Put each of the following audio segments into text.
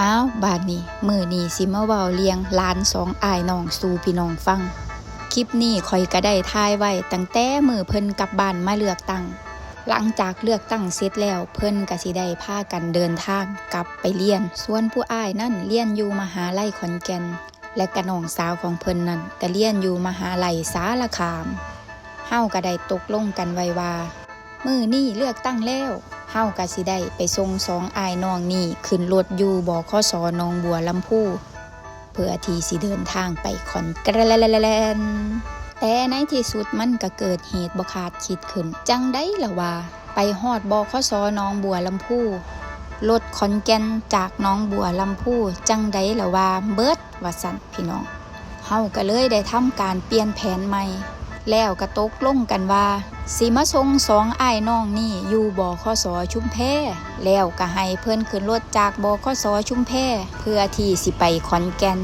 ອ້າວ ບາດນີ້ ມື້ນີ້ຊິມາເວົ້າເລື່ອງຫຼານສອງອ້າຍນ້ອງສູ່ພີ່ນ້ອງຟັງ. ຄລິບນີ້ຂ້ອຍກະໄດ້ຖ່າຍໄວ້ຕັ້ງແຕ່ມື້ເພິ່ນກັບບ້ານມາເລືອກຕັ້ງ. ຫຼັງຈາກເລືອກຕັ້ງເສັດແລ້ວ ເພິ່ນກະຊິໄດ້ພາກັນເດີນທາງກັບໄປຮຽນ. ສ່ວນຜູ້ອ້າຍນັ້ນຮຽນຢູ່ມະຫາໄລຂອນແກ່ນ ແລະກະນ້ອງສາວຂອງເພິ່ນນັ້ນກະຮຽນຢູ່ມະຫາໄລສາລະຄາມ. ເຮົາກະໄດ້ຕົກລົງກັນໄວ້ວ່າ ມື້ນີ້ເລືອກຕັ້ງແລ້ວ ເຮົາກະຊິໄດ້ໄປສົ່ງສອງອ້າຍນ້ອງນີ້ຂຶ້ນລົດຢູ່ ບຂສ ໜອງບົວລຳພູ ເພື່ອທີ່ຊິເດີນທາງໄປຂອນແກ່ນ. ແຕ່ໃນທີ່ສຸດມັນກະເກີດເຫດບໍ່ຄາດຄິດຂຶ້ນ. ຈັ່ງໃດລະວ່າ ໄປຮອດ ບຂສ ໜອງບົວລຳພູ ລົດຂອນແກ່ນຈາກໜອງບົວລຳພູ ຈັ່ງໃດລະວ່າເບິດ ວ່າຊັ້ນພີ່ນ້ອງ. ເຮົາກະເລີຍໄດ້ທຳການປ່ຽນແຜນໃໝ່ ແລ້ວກະຕົກລົງກັນວ່າ ຊິມາສົ່ງສອງອ້າຍນ້ອງນີ້ຢູ່ ບຂສ ຊຸມແພ ແລ້ວກະໃຫ້ເພິ່ນຂຶ້ນລົດຈາກ ບຂສ ຊຸມແພ ເພື່ອທີ່ຊິໄປຂອນແກ່ນ.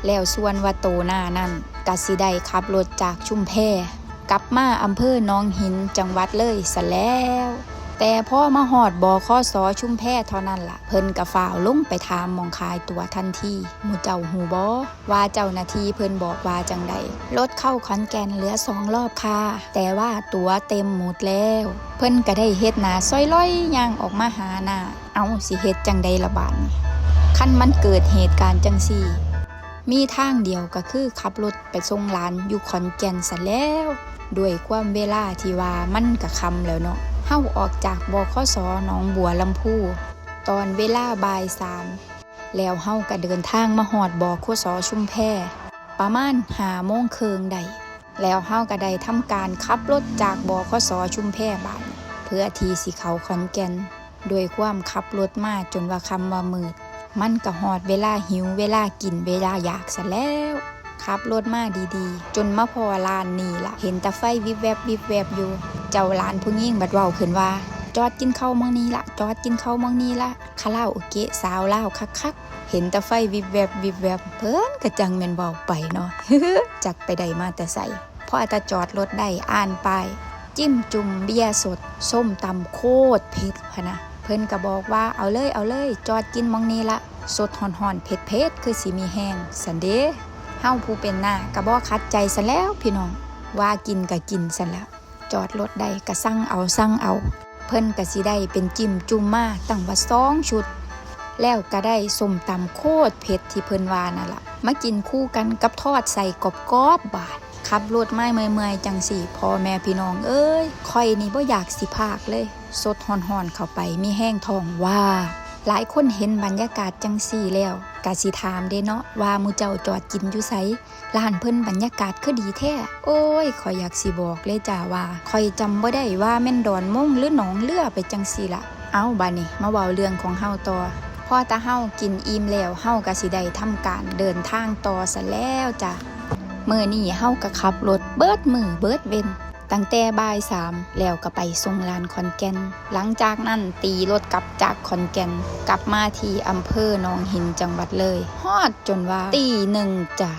ແລ້ວສ່ວນວ່າໂຕນ້ານັ້ນກະຊິໄດ້ຂັບລົດຈາກຊຸມແພ ກັບມາອຳເພີໜອງຫີນ ຈັງຫວັດເລີຍຊັ້ນແລ້ວ. ແຕ່ພໍມາຮອດ ບຂສ ຊຸມແພເທົ່ານັ້ນລະ ເພິ່ນກະຟ້າວລົງໄປຖາມໝ່ອງຂາຍຕົ໋ວທັນທີ. ໝູ່ເຈົ້າຮູ້ບໍ່ວ່າເຈົ້າໜ້າທີ່ເພິ່ນບອກວ່າຈັ່ງໃດ? ລົດເຂົ້າຂອນແກ່ນເຫຼືອສອງລອບຄ່າ ແຕ່ວ່າຕົ໋ວເຕັມໝົດແລ້ວ. ເພິ່ນກະໄດ້ເຮັດໜ້າຊ້ອຍລອຍຍ່າງອອກມາຫານ້າ. ເອົ້າ ຊິເຮັດຈັ່ງໃດລະບາດນີ້ ຄັນມັນເກີດເຫດການຈັ່ງຊີ້? ມີທາງດຽວກະຄືຂັບລົດໄປສົ່ງຫຼານຢູ່ຂອນແກ່ນຊັ້ນແລ້ວ. ດ້ວຍຄວາມເວລາທີ່ວ່າມັນກະຄ່ຳແລ້ວເນາະ ເຮົາອອກຈາກ ບຂສ ໜອງບົວລຳພູ ຕອນເວລາບ່າຍສາມ ແລ້ວເຮົາກະເດີນທາງມາຮອດ ບຂສ ຊຸມແພ ປະມານຫ້າໂມງເຄິ່ງໄດ້. ແລ້ວເຮົາກະໄດ້ທຳການຂັບລົດຈາກ ບຂສ ຊຸມແພບາດນີ້ ເພື່ອທີ່ຊິເຂົ້າຂອນແກ່ນ. ດ້ວຍຄວາມຂັບລົດມາຈົນວ່າຄ່ຳວ່າມືດ ມັນກະຮອດເວລາຫິວ ເວລາກິນ ເວລາຢາກຊັ້ນແລ້ວ. ຂັບລົດມາດີໆ ຈົນມາພໍ້ຮ້ານນີ້ລະ ເຫັນແຕ່ໄຟວິບແວບວິບແວບຢູ່. ເຈົ້າຫຼານຜູ້ຍິງບັດເວົ້າຂຶ້ນວ່າ ຈອດກິນເຂົ້າໝ່ອງນີ້ລະ ຈອດກິນເຂົ້າໝ່ອງນີ້ລະ ຄາຣາໂອເກະສາວລາວຄັກໆ. ເຫັນແຕ່ໄຟວິບແວບວິບແວບ ເພິ່ນກະຈັ່ງແມ່ນເວົ້າໄປເນາະ ຈັກໄປໄດ້ມາແຕ່ໃສ. ພໍແຕ່ຈອດລົດໄດ້ ອ່ານປ້າຍ ຈິ້ມຈຸ່ມເບຍສົດ ສົ້ມຕຳໂຄດເຜັດຫັ້ນນະ ເພິ່ນກະບອກວ່າ ເອົາເລີຍ ເອົາເລີຍ ຈອດກິນໝ່ອງນີ້ລະ ສົດຮ້ອນໆ ເຜັດໆ ຄືຊິມີແຮງ ຊັ້ນເດ. ເຮົາຜູ້ເປັນນ້າກະບໍ່ຂັດໃຈຊັ້ນແລ້ວພີ່ນ້ອງ ວ່າກິນກະກິນຊັ້ນລະ. ຈອດລົດໄດ້ກະສັ່ງເອົາ ສັ່ງເອົາ ເພິ່ນກະຊິໄດ້ເປັນຈິ້ມຈຸ່ມມາຕັ້ງວ່າສອງຊຸດ ແລ້ວກະໄດ້ສົ້ມຕຳໂຄດເຜັດທີ່ເພິ່ນວ່ານັ້ນລະ ມາກິນຄູ່ກັນກັບທອດໄສ້ກອບໆ. ບາດຂັບລົດມາເມື່ອຍໆ ຈັ່ງຊີ້ ພໍ່ແມ່ພີ່ນ້ອງເອີຍ ຂ້ອຍນີ້ບໍ່ຢາກຊິພາກເລີຍ ສົດຮ້ອນໆ ເຂົ້າໄປມີແຮງທ້ອງວາບ. ຫຼາຍຄົນເຫັນບັນຍາກາດຈັ່ງຊີ້ແລ້ວ ກະຊິຖາມເດເນາະວ່າ ໝູ່ເຈົ້າຈອດກິນຢູ່ໃສ? ຮ້ານເພິ່ນບັນຍາກາດຄືດີແທ້. ໂອ້ຍ ຂ້ອຍຢາກຊິບອກເລີຍຈ້າວ່າ ຂ້ອຍຈຳບໍ່ໄດ້ວ່າແມ່ນດອນມົງ ຫຼື ໜອງເລືອ ໄປຈັ່ງຊີ້ລະ. ເອົ້າ ບາດນີ້ມາເວົ້າເລື່ອງຂອງເຮົາຕໍ່. ພໍຕາເຮົາກິນອີ່ມແລ້ວ ເຮົາກະຊິໄດ້ທຳການເດີນທາງຕໍ່ຊັ້ນແລ້ວຈ້າ. ມື້ນີ້ເຮົາກະຂັບລົດເບິດມື້ເບິດເວັນ ຕັ້ງແຕ່ບ່າຍສາມ ແລ້ວກະໄປສົ່ງຫຼານຂອນແກ່ນ. ຫຼັງຈາກນັ້ນຕີລົດກັບຈາກຂອນແກ່ນ ກັບມາທີ່ອຳເພີໜອງຫີນ ຈັງຫວັດເລີຍ ຮອດຈົນວ່າຕີໜຶ່ງຈ້າ.